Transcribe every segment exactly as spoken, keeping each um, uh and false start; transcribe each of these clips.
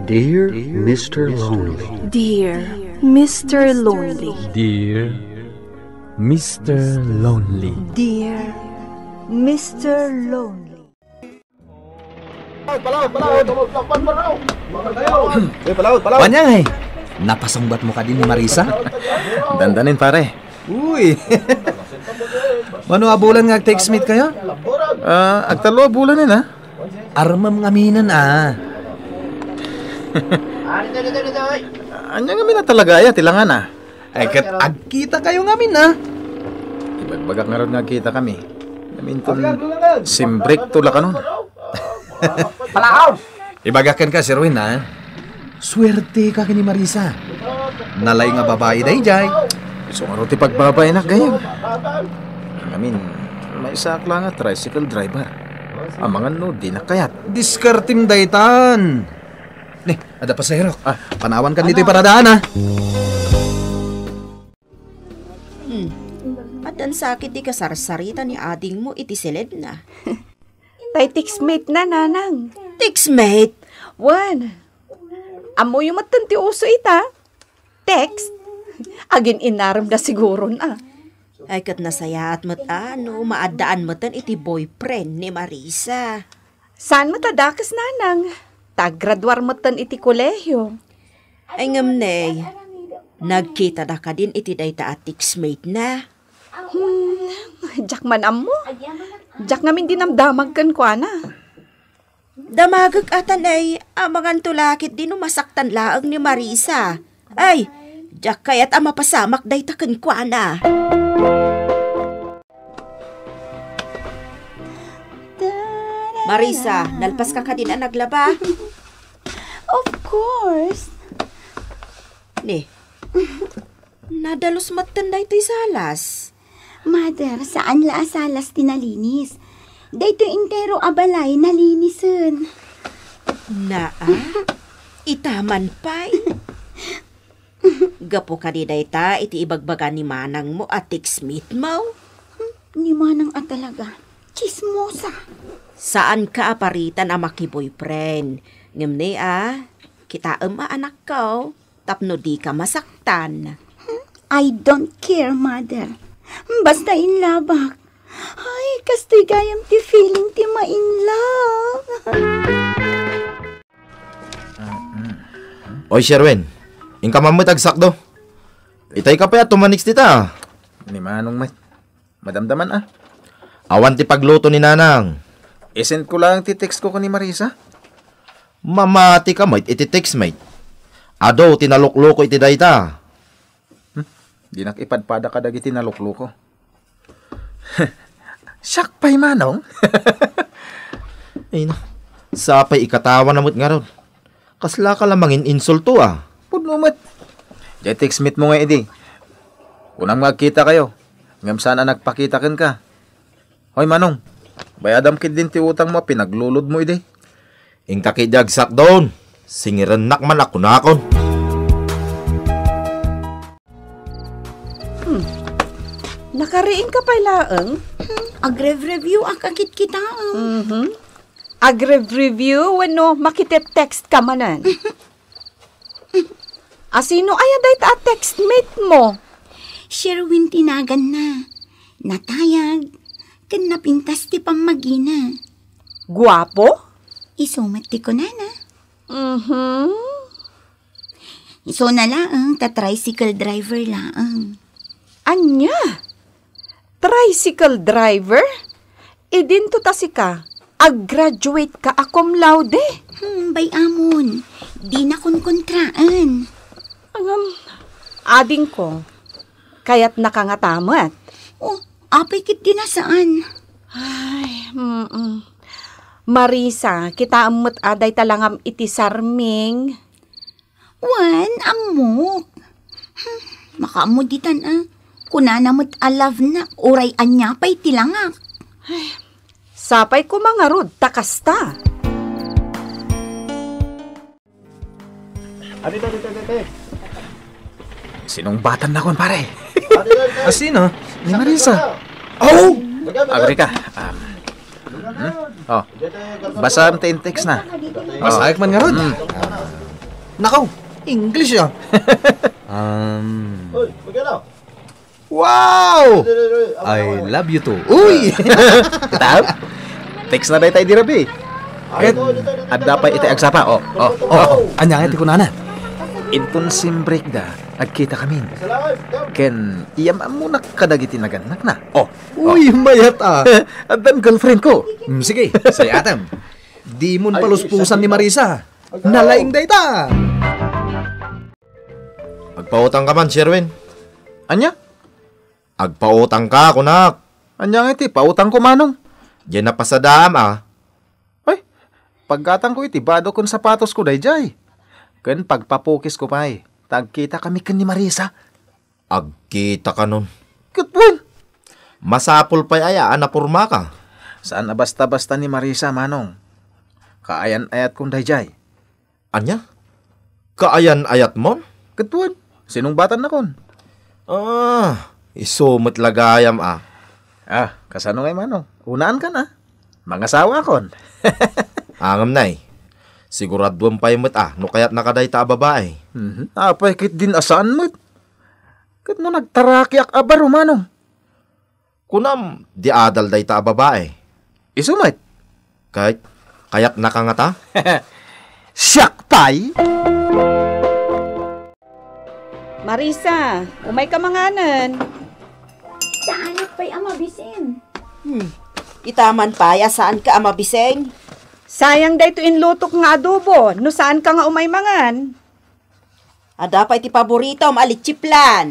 Dear Mister Lonely. Dear Mister Lonely. Dear Mister Lonely. Dear Mister Lonely. Palaw, palaw, palaw, palaw, palaw. Eh, palaw, palaw. Wanyang, eh. Napasungbat mo kadi ni Marisa? Dandanin, pare. Uy. Mano a bulan nga agtextmate kayo? Ah, agtallo a bulan yun, ah. Armem ngamin, ah. Anya ngamin a talaga, aya, ti langan, ah. Ay, ket agkita kayo ngamin, ah. Ibagbagak ngarud nga agkita kami. Ngamin ton simbrekto la kanon. Palaw! Ibagak kenka, Sir Win, ha? Suerte ka ken ni Marisa. Nalay nga babai daydiay. Isu ngarud ti pagbabaenak gayyem. Ngamin, maysaak la nga tricycle driver. Amangan no dinak kayat. Diskartem daytan. Ni, adda pasaherok. Ah, panawankan ditoy paradaan, ha? Hmm. Addan sakit ti kasarsarita ni adingmo iti siledna. Tay textmate na, nanang. Textmate? Wen. Ammoyo metten ti uso ita. Text? Agin-inarem da siguron, ah. Ay, ket nasayaat met, ah, no maaddaan metten iti boyfriend ni Marisa. Saan met a dakes, nanang? Ta aggraduar metten iti kolehio. Ay, ngem, nay, nagkitada kadin iti dayta a textmate na? Hmm, diak man ammo. Diak ngamin dinamdamag kenkuana. Damagek a ta, nay, amangan to la ketdi no masaktan laeng ni Marisa. Ay, diak kayat a mapasamak dayta kenkuana. Marisa, nalpaska kadin a naglaba? Of course. Ni, nadalus metten daytoy salas. Mother, saan la a salas ti nalinis. Daytoy entero a balay nalinisen. Naa, ita man pay. Gapu kadi dayta iti ibagbaga ni manangmo a textmate mo? Ni manang a talaga, tsismosa. Saanka a paritan a makiboyfriend. Ngem ni a, kitaem a anakko, tapno dika masaktan. I don't care, mother. Basta inlabak. Ay, kastoy gayam ti feeling ti ma-in love. Oy, Sherwin, inka man met agsakdo. Itay ka pay a tumanik dita. Ni manong met. Madamdaman, ah. Awan ti pagluto ni nanang. Isend ko lang ti text ko ken ni Marisa. Mamati ka met iti textmate. Adu ti nalukloko iti dayta. Hmm? Dinak ipadpada kadagiti nalukloko. Siak pay manong. Ay na, sapay ikatawa na met ngarud. Kasla ka la mangin-insulto, ah. Pudno met. Diay textmate mo nga idi. Kunam nga agkita kayo, ngem saan a nagpakita kenka. Hoy, manong, bayadam ketdin ti utang mo a pinaglulod mo idi. Inka ketdi agsakdon, singirennak man a kunakon. Hmm. Nakariingka pay laeng? Hmm, agrev-review ak a kitkitaem. Mhm. Agrev-review wenno makitetext ka manen? Asino aya dayta a textmate mo? Sherwin ti naganna. Natayag, ken napintas ti pammagina. Guapo? Isu met ti kunana. Mhm. Isuna laeng ta tricycle driver laeng. Ania? Tricycle driver? Idinto ta sika, ag-graduate ka a cum laude? Hmm, bay-amon. Dina konkontraen. Ngem, adingko, kayatnaka ngata met. Oh, apay ketdi a saan? Ay, mm. Marisa, kitaem met a dayta langam iti sarming. Wen, ammok. Hmm, makaammo ditan a. Kunana met a love nak, uray ania pay ti langak. Ay, sapay koma ngarud ta kasta. Adi, adi, adi, adi. Sinungbatan na kon, pare. Asino? Ni Marisa. Oh! Agri ka. Um, hmm? Oh. Basta ang text na. Basaek man ngarud. Hmm. Nakaw, English, ah. Um, Uy, magkano? Wow! Dali, dali, dali. Awa, I awa. Love you too. Uy! Kita? Text na dayta idi rabii. Ket adda pay iti agsapa. Oh, oh, oh, oh. Ania nga ti kunana? Inton sim break da, agkita kami. Ken iyam-ammonak kadagiti nagannakna. Oh. Uy, mayat, ah. Addan girlfriend ko. Mm, sige, say-atem. Dimon paluspusan ni Marisa. Nalaing dayta. Agpautangka man, Sherwin. Ania? Agpautangka, kunak. Ania nga iti pautangko, Manong? Diay napasadaam, a. Ay, paggatangko iti bado ken sapatosko daydiay. Ken pagpapukisko pay, ta agkitakami ken ni Marisa. Agkitakanon. Ket wen. Masapul pay aya a napormaka? Saan a basta-basta ni Marisa, Manong. Kaayan-ayatkon daydiay. Ania? Kaayan-ayatmon? Ket wen, sinungbatannakon. Ah, isu met la gayam, a. Ah, kasano ngay, Manong? Unaankan, a. Mangasawakon. Ngem, nay, siguraduem pay met, a, no kayatnaka dayta a babai. Mhm. Apay ketdin a saan met? Ket no nagtarakiak a baro, Manong? Kunam, di adal dayta a babai. Isu met. Kay, kayatnaka ngata? Siak pay? Marisa, umayka manganen. Saanak pay a mabisin. Hmm. Ita man pay a saanka a mabisin. Sayang daytoy inlutok nga adobo no saanka nga umay mangan. Adda pay ti paboritom a leche flan.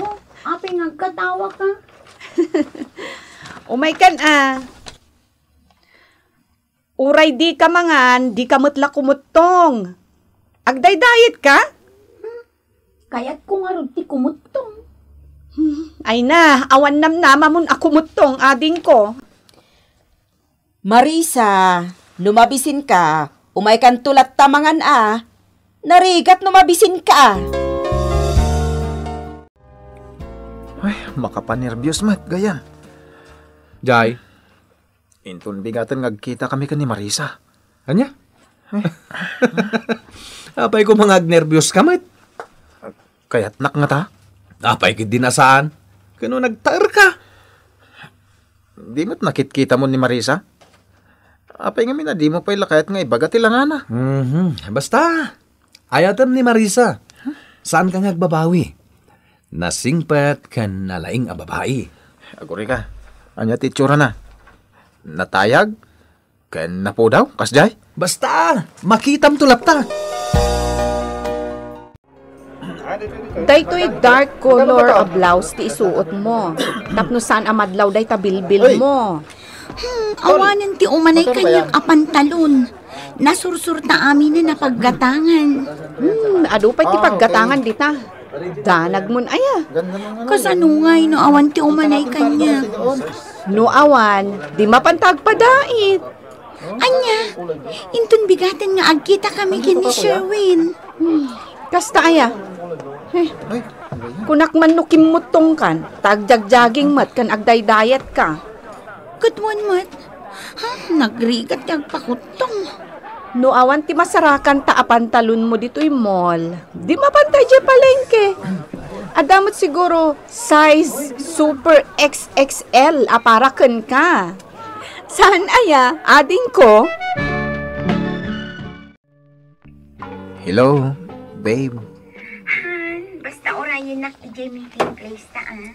Oh, apay nga agkatawaka? Umaykan a. Uray dika mangan, dika met la kumuttong. Agdaydayetka? Hmm, kayatko ngarud ti kumuttong. Hmm, ay na, awan namnamamon a kumuttong, adingko. Marisa, no mabisinka, umaykanto latta mangan a. Narigat no mabisinka a. Ay, makapanerbios met, gayam. Jay. Inton bigaten nga agkitakami ken ni Marisa. Ania? Ay. Apay koma nga agnerbios ka met? Kayatnak ngata? Apay ketdin a saan? Ken no nagtaerka? Di met nakitkitamon ni Marisa? Apay ngamin a dimo pay la kayat nga ibaga ti langana? Mhm. Basta, ayatem ni Marisa. Saanka nga agbabawi. Nasingpet ken nalaing a babai. Agurayka. Ania ti itsurana? Natayag? Ken napudaw? Kasdiay? Basta, makitamto latta. Daytoy dark color a blouse ti isuotmo. Tapno saan a madlaw dayta bilbilmo. Hmm, awanen ti umanay kaniak a pantalon. Nasursurta aminen a paggatangan. Hmm, adu pay ti paggatangan dita. Danagmon aya. Kasano ngay no awan ti umanay kaniak? No awan, di mapanta agpadait. Ania, inton bigaten nga agkitakami ken ni Sherwin. Hmm, kasta aya. Eh, kunak man no kimmuttongkan, ta agjagjaging met ken agdaydayetka. Ket wen met, ha, nagrigat ti agpakuttong. No awan ti masarakanta a pantalonmo ditoy mall, di mapanta idiay palengke. Adda met siguro size super X X L a para kenka. Saan aya, adingko? Hello, babe. Han, basta urayennak idiay meeting place ta, ah.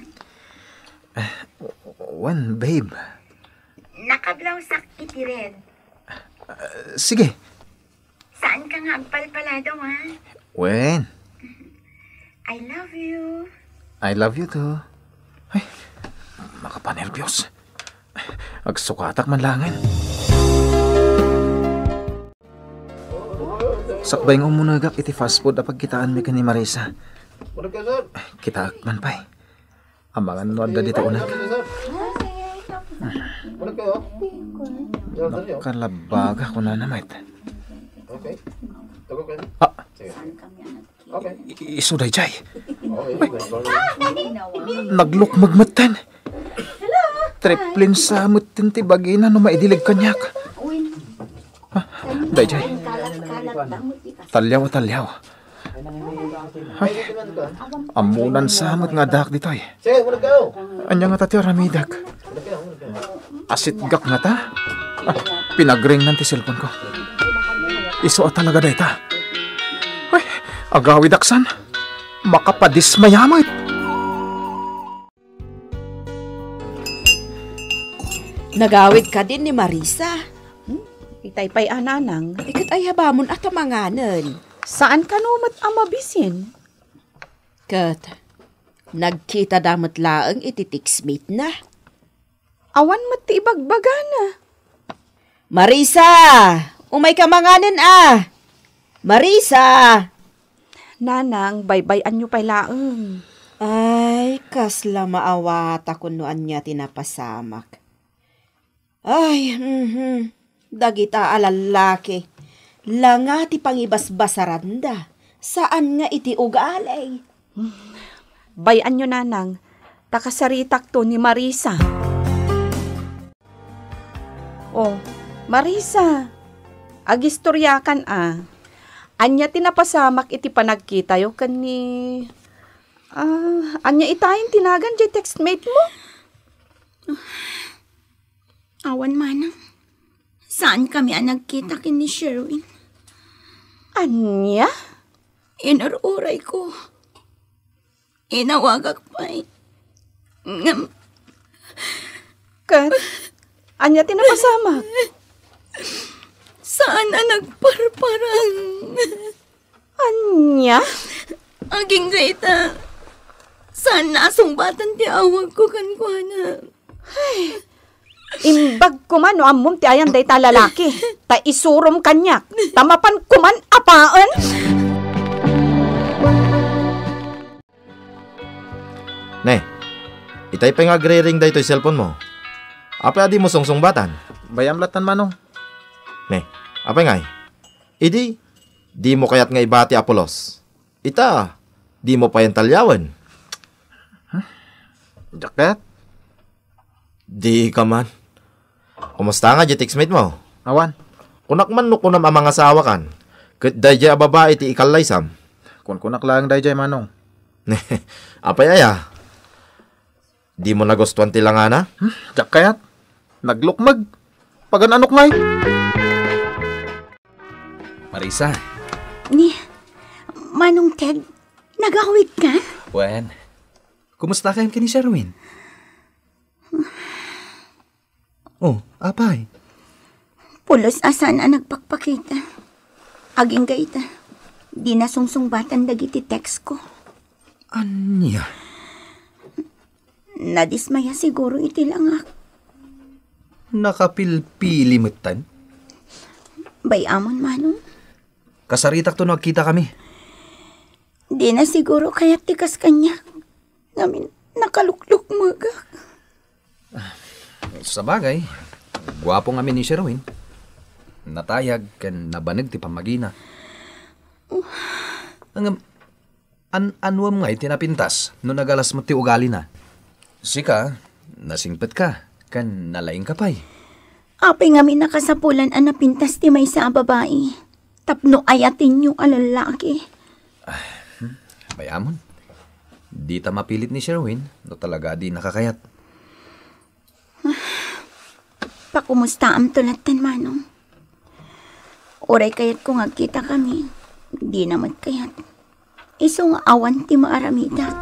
Wen, babe. Nakablausak iti red. Ah, sige. Saanka nga agpalpalado, ha? Wen. I love you. I love you too. Ay, makapanerbios. Agsukatak man laengen. Sakbay nga umunegak iti fast food a pagkitaanmi ken ni Marisa. Kitaek man pay. Amangan no adda dita uneg. Makalabaga, kunana met. Ah, i-, isu daydiay. Naglukmeg metten. Triplin sa metten ti bagina no maidileg kaniak. Ah, daydiay. Taliaw a taliaw. Ay, ammonan sa met nga addaak ditoy. Ania ngata ti aramidek? Asitgak ngata? Ah, pinagringnan ti cellphone ko. Isu a talaga dayta. Ay, agawidak san. Makapadismaya met. Nagawid kadin ni Marisa. Hmm? Itay pay a nanang, iket ayabamon a tamanganen. Saan kano met a mabisin? Ket nagkita da met laeng iti textmate na. Awan met ti ibagbagana. Marisa! Umayka manganen a! Marisa! Nanang, baybay-anyo pay laeng. Ay, kasla maawatak no ania ti napasamak. Ay, mhm. Dagita a lallaki, langa ti pangibasbasaranda, saan nga iti ugali. Bay-anyo, Nanang, ta kasaritakto ni Marisa. Oh, Marisa, agistoriakan a. Ania ti napasamak iti panagkitayo ken ni, ah, ania itayen ti nagan jay textmate mo? Awan manang. Saan kami a nagkita ken ni Sherwin. Ania? Inur-uray ko. Inawagak pay. Ngem, ket, ania ti napasamak? Saan a nagparparang. Ania? Agingga ita. Saan nasungbatan ti awagko kenkuana. Ay, imbag koma no ammom ti ayan dayta lalaki. Ta isurom kaniak. Ta mapan koman apaen. Ne, itay pay nga agriring daytoy cellphone mo. Apay a dimo sungsungbatan? Bay-am lattan, Manong. Ne, apay ngay? Idi, dimo kayat nga ibati a pulos. Ita, dimo payen taliawen. Huh? Diak kayat? Dika man. Kumusta nga di textmate mo? Awan. Kunak man no kunam a mangasawakan. Ket daydiay a babai ti ikallaysam. Kunkunak laeng daydiay, Manong. Apay aya? Dimo nagustuan ti langana? Hmm, diak kayat. Naglukmeg. Pagan-anok ngay. Marisa. Ni, Manong Ted, nagawid ka? Wen, kumusta kayon ken ni Sherwin? Oh, apay? Pulos a saan a nagpakpakita. Agingga ita, di nasungsungbatan dagiti text ko. Ania? Nadismaya siguro iti langak. Nakapilpili metten? Bay-amon, Manong. Kasaritakto no agkita kami. Di na siguro kayat ti kas kaniak. Ngamin, nakaluklukmegak. Sabagay, guapo ngamin ni Sherwin. Natayag ken nabaneg ti pammagina. Ngem, an-anuem ngay ti napintas no nagalas met ti ugalina? Sika, nasingpetka, ken nalaingka pay. Apay ngamin a kasapulan a napintas ti maysa a babai tapno ayatenyo a lallaki? Ah, hmm, bay-amon. Dita mapilit ni Sherwin no talaga a dinaka kayat. Pakumustaamto latten, Manong. Uray kayatko nga agkitakami, dina met kayat. Isu nga awan ti maaramidak.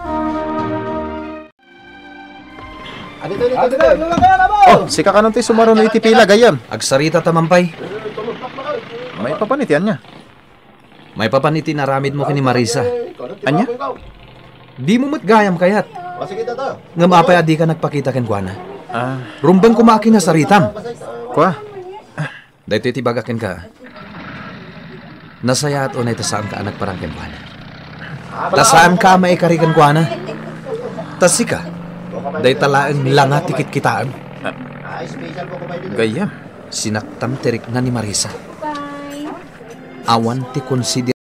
Oh, sika kanon ti sumaruno iti pila, gayyem? Agsarita ta man pay. Maipapan iti ania? Maipapan iti inaramidmo ken ni Marisa. Ania? Dimo met gayam kayat. Ngem apay a dika nagpakita kenkuana? Ah. Rumbeng koma a kinasaritam. Kua? Daytoy ti ibagak kenka. Nasayaat unay ta saanka a nagparang kenkuana. Ta saanka a maikari kenkuana. Ta sika, dayta laeng langa ti kitkitaem. Gayyem. Sinaktam ti rikna ni Marisa. Awan ti konsider-